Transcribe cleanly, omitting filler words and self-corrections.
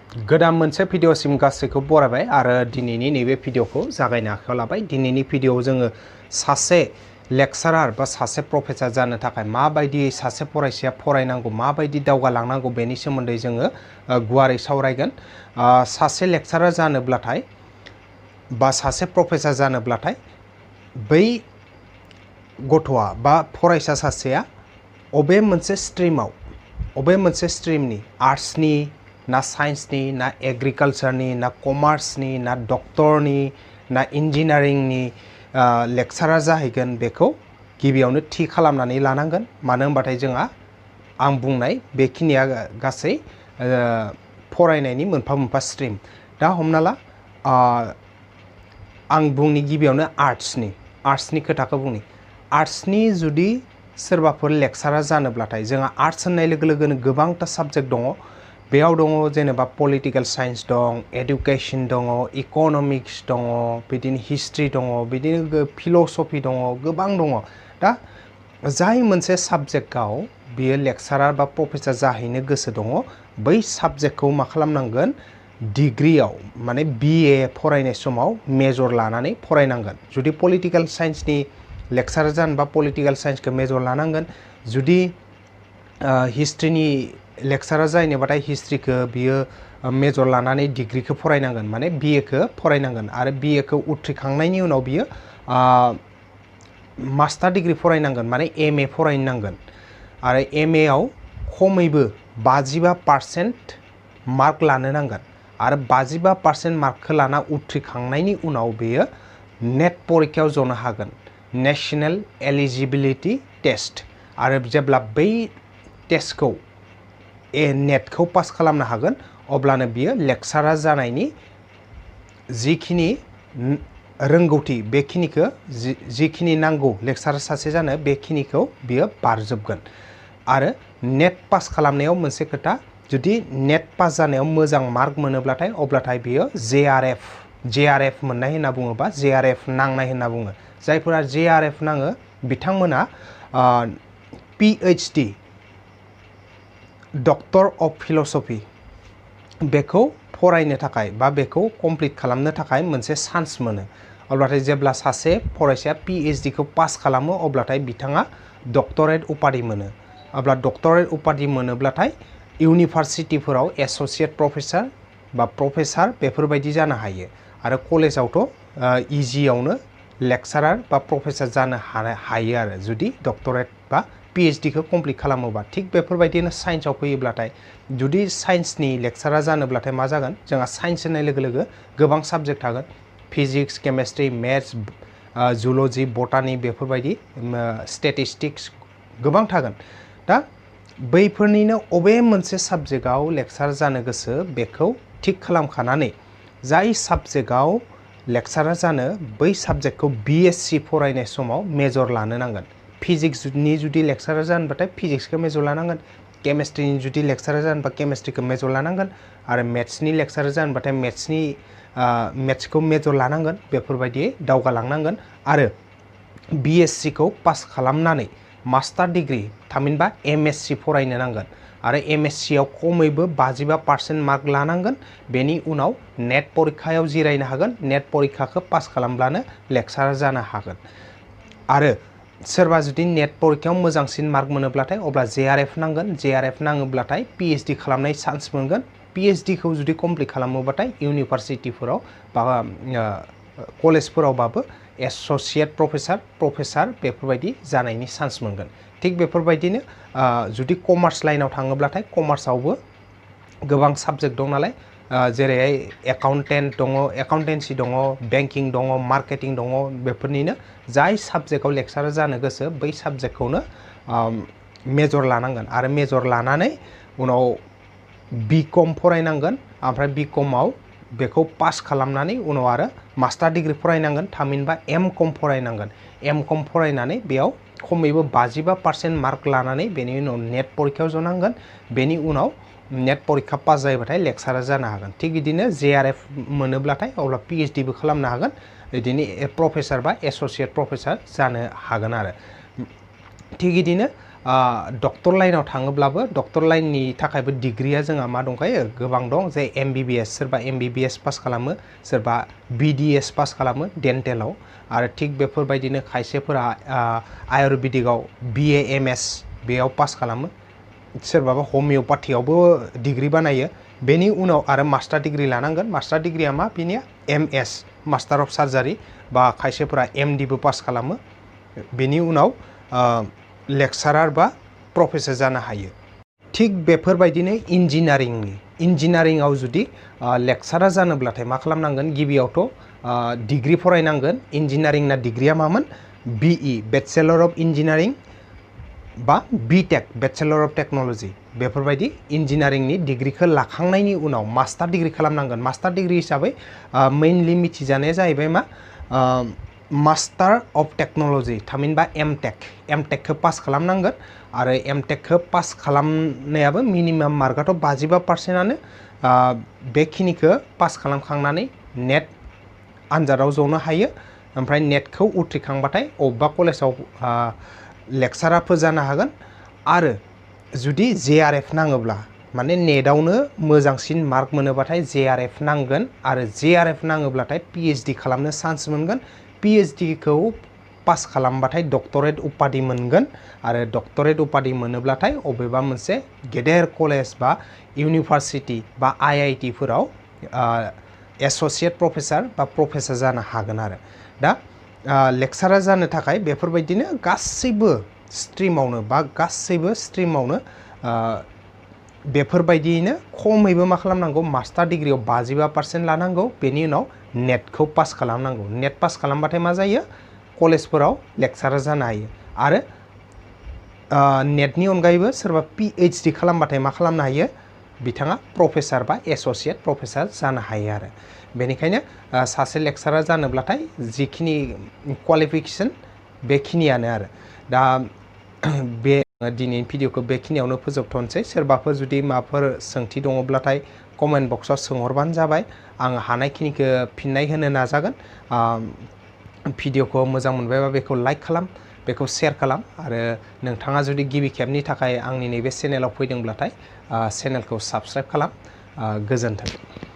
गोदान मोनसे भिडिअसिम गासैखौ बरायबाय आरो दिनैनि नैबे भिडिअखौ जागायनो आखायाव लाबाय। दिनैनि भिडिअआव जोङो सासे लेक्चारार बा सासे प्रफेसर जानो थाखाय माबायदि सासे फरायसाया फरायनांगौ, माबायदि दावगालांनांगौ बेनि सोमोन्दै जोङो गुवारै सावरायगोन। सासे लेक्चारार जानोब्लाथाय बा सासे प्रफेसर जानोब्लाथाय बै गथ'आ बा फरायसा सासेया अबे मोनसे स्ट्रिमनि आर्ट्सनि ना साइन्सनि ना एग्रिकालचारनि ना कमार्सनि ना डक्टरनि ना इन्जिनियारिंनि लेक्चारार जाहैगोन बेखौ गिबियावनो थि खालामनानै लानांगोन। मानो होनबाथाय जोंहा आं बुंनाय बेखिनिया गासै फरायनायनि मोनफा मोनफा स्ट्रिम। दा हमना ला आं बुंनि गिबियावनो आर्ट्सनि खोथाखौ बुंनि। आर्ट्सनि जुदि सोरबाफोर लेक्चारार जानोब्लाथाय जोंहा आर्ट्स होननाय लोगो लोगोनो गोबांथा साबजेक्ट दङ। बेयाव दङ जेनेबा पलिटिकेल साइन्स दं, एडुकेसन दङ, इक'नमिक्स दङ, बिदिनो हिस्ट्रि दङ, बिदिनो फिल'सफि दङ, गोबां दङ। दा जाय मोनसे साबजेक्टआव बियो लेक्चारार बा प्रफेसर जाहैनो गोसो दङ, बै साबजेक्टखौ मा खालामनांगोन, डिग्रियाव माने BA फरायनाय समाव मेजर लानानै फरायनांगोन। जुदि पलिटिकेल साइन्सनि लेक्चारार जानोबा पलिटिकेल साइन्सखौ मेजर लानांगोन। जुदि हिस्ट्रिनि लेक्चारार जाहैनोबाथाय हिस्ट्रिखौ बियो मेजर लानानै डिग्रिखौ फरायनांगोन, माने BAखौ फरायनांगोन। आरो BAखौ उथ्रिखांनायनि उनाव बियो मास्टार डिग्रि फरायनांगोन, माने MA फरायनांगोन। आरो MAआव खमैबो 55% मार्क लानो नांगोन। आरो 55% मार्कखौ लाना उथ्रिखांनायनि उनाव बेयो नेट परिखायाव जनो हागोन, नेशनेल एलिजिबिलिटि टेस्ट। आरो जेब्ला बै टेस्टखौ नेटखौ पास खालामनो हागोन, अब्लानो बियो लेक्चारार जानायनि जिखिनि रोंगौथि बेखिनिखौ जिखिनि नांगौ लेक्चारार सासे जानो बेखिनिखौ बियो बारजोबगोन। आरो नेट पास खालामनायाव मोनसे खोथा, जुदि नेट पास जानायाव मोजां मार्क मोनोब्लाथाय अब्लाथाय बियो JRF मोननाय होनना बुङोबा JRF नांनाय होनना बुङो। जायफोरा JRF नाङो बिथांमोना PhD डक्टर अफ फिल'सफि बेखौ फरायनो थाखाय बा बेखौ कमप्लिट खालामनो थाखाय मोनसे चान्स मोनो। अब्लाथाय जेब्ला सासे फरायसाया PhDखौ पास खालामो अब्लाथाय बिथाङा डक्टरेट उपाधि मोनो। अब्ला डक्टरेट उपाधि मोनोब्लाथाय इउनिभारसिटिफोराव एस'सिएट प्रफेसर बा प्रफेसर बेफोरबायदि जानो हायो। आरो कलेजावथ' इजियावनो लेक्चारार बा प्रफेसर जानो हायो आरो जुदि डक्टरेट बा PhDखौ कमप्लिट खालामोबा। थिग बेफोरबायदिनो साइन्सआव फैयोब्लाथाय जुदि साइन्सनि लेक्चारार जानोब्लाथाय मा जागोन, जोंहा साइन्स होननाय लोगो लोगो गोबां साबजेक्ट थागोन। फिजिक्स, केमेस्ट्रि, मेथ्स, जुल'जि, बटानि बेफोरबायदि स्टेटिस्टिक्स गोबां थागोन। दा बैफोरनिनो अबे मोनसे साबजेक्टआव लेक्चारार जानो गोसो बेखौ थिग खालामखानानै जाय साबजेक्टआव लेक्चारार जानो बै साबजेक्टखौ BSc फरायनाय समाव मेजर लानो नांगोन। फिजिक्सनि जुदि लेक्चारार जानोबाथाय फिजिक्सखौ मेजर लानांगोन। केमेस्ट्रिनि जुदि लेक्चारार जानोबा केमेस्ट्रिखौ मेजर लानांगोन। आरो मेथ्सनि लेक्चारार जानोबाथाय मेथ्सखौ मेजर लानांगोन। बेफोरबायदियै दावगालांनांगोन। आरो BScखौ पास खालामनानै मास्टार डिग्रि थामहिनबा MSc फरायनो नांगोन। आरो MScआव खमैबो 55% मार्क लानांगोन। बेनि उनाव नेट परिखायाव जिरायनो हागोन। नेट परिखाखौ पास खालामब्लानो लेक्चारार जानो हागोन। आरो सोरबा जुदि नेट परिखायाव मोजांसिन मार्क मोनोब्लाथाय अब्ला JRF नांगोन। JRF नाङोब्लाथाय PhD खालामनाय चान्स मोनगोन। PhDखौ जुदि कमप्लिट खालामोबाथाय इउनिभारसिटिफोराव बा कलेजफोरावबाबो एस'सिएट प्रफेसर बेफोरबायदि जानायनि चान्स मोनगोन। थिग बेफोरबायदिनो जुदि कमार्स लाइनाव थाङोब्लाथाय कमार्सआवबो गोबां साबजेक्ट दं नालाय, जेरैहाय एकाउन्टेन्सि दङ, बेंकिं दङ, मार्केटिं दङ। बेफोरनिनो जाय साबजेक्टआव लेक्चारार जानो गोसो बै साबजेक्टखौनो मेजर लानांगोन। आरो मेजर लानानै उनाव BCom फरायनांगोन। ओमफ्राय BComआव बेखौ पास खालामनानै उनाव आरो मास्टार डिग्रि फरायनांगोन, थामहिनबा MCom फरायनांगोन। MCom फरायनानै बेयाव खमैबो 55% मार्क लानानै बेनि उनाव नेट परिखायाव जनांगोन। बेनि उनाव नेट परिखा पास जायोबाथाय लेक्चारार जानो हागोन। थिग बिदिनो JRF मोनोब्लाथाय अब्ला PhDबो खालामनो हागोन। बिदिनो प्रफेसर बा एस'सिएट प्रफेसर जानो हागोन आरो। थिग बिदिनो डक्टर लाइनाव थाङोब्लाबो डक्टर लाइननि थाखायबो डिग्रिया जोंहा मा दंखायो गोबां दं जे MBBS सोरबा MBBS पास खालामो सोरबा BDS पास खालामो डेन्टेलाव आरो थिग बेफोरबायदिनो खायसेफोरा आयुर्वेदिकआव BA MS बेयाव पास खालामो सोरबाबा हमिअपेथियावबो डिग्रि बानायो बेनि उनाव आरो मास्टार डिग्रि लानांगोन मास्टार डिग्रिया मा बिनिया MS मास्टार अफ सार्जारि बा खायसेफोरा MD बो पास खालामो बेनि उनाव लेक्सारार बा प्रफेसर जानो हायो थिग बेफोरबायदिनो इन्जिनियारिंआव जुदि लेक्सारार जानोब्लाथाय मा खालामनांगोन गिबियावथ' डिग्रि फरायनांगोन इन्जिनियारिंना डिग्रिया मामोन BE बेचेलर अफ इन्जिनियारिं बा BTech बेचेलर अफ टेक्न'लजि बेफोरबायदि इन्जिनियारिंनि डिग्रिखौ लाखांनायनि उनाव मास्टार डिग्रि खालामनांगोन मास्टार डिग्रि हिसाबै मेइनलि मिथिजानाया जाहैबाय मा मास्टार अफ टेक्न'लजि थामहिनबा एमटेकखौ पास खालामनांगोन आरो एमटेकखौ पास खालामनायाबो मिनिमाम मार्कआथ' 55%आनो बेखिनिखौ पास खालामखांनानै नेट आनजादाव जनो हायो ओमफ्राय नेटखौ उथ्रिखांबाथाय अबेबा कलेजाव लेक्सारारफोर जानो हागोन आरो जुदि JRF नाङोब्ला माने नेटआवनो मोजांसिन मार्क मोनोबाथाय JRF नांगोन आरो JRF नाङोब्लाथाय PhD खालामनो चान्स मोनगोन PhD खौ पास खालामबाथाय डक्टरेट उपाधि मोनगोन आरो डक्टरेट उपाधि मोनोब्लाथाय अबेबा मोनसे गेदेर कलेज बा इउनिभार्सिटि बा IIT फोराव एस'सिएट प्रफेसर बा प्रफेसर जानो हागोन आरो दा लेक्सारार जानो थाखाय बेफोरबायदिनो गासैबो स्ट्रिमावनो बेफोरबायदियैनो खमैबो मा खालामनांगौ मास्टार डिग्रियाव 55% लानांगौ बेनि उनाव नेटखौ पास खालामनांगौ नेट पास खालामबाथाय मा जायो कलेजफोराव लेक्सारार जानो हायो आरो नेटनि अनगायैबो सोरबा PhD खालामबाथाय मा खालामनो हायो बिथाङा प्रफेसर बा एस'सिएट प्रफेसर जानो हायो आरो बेनिखायनो सासे लेक्सारार जानोब्लाथाय जिखिनि क्वालिफिकेसन बेखिनियानो आरो दा बे दिनैनि भिडिअखौ बेखिनियावनो फोजोबथ'नोसै सोरबाफोर जुदि माबाफोर सोंथि दङब्लाथाय कमेन्ट बक्सआव सोंहरबानो जाबाय आं हानायखिनिखौ फिननाय होनो नाजागोन भिडिअखौ मोजां मोनबायबा बेखौ लाइक खालाम बेखौ शेयार खालाम आरो नोंथाङा जुदि गिबि खेबनि थाखाय आंनि नैबे चेनेलाव फैदोंब्लाथाय चेनेलखौ साबस्क्राइब खालाम गोजोन्थों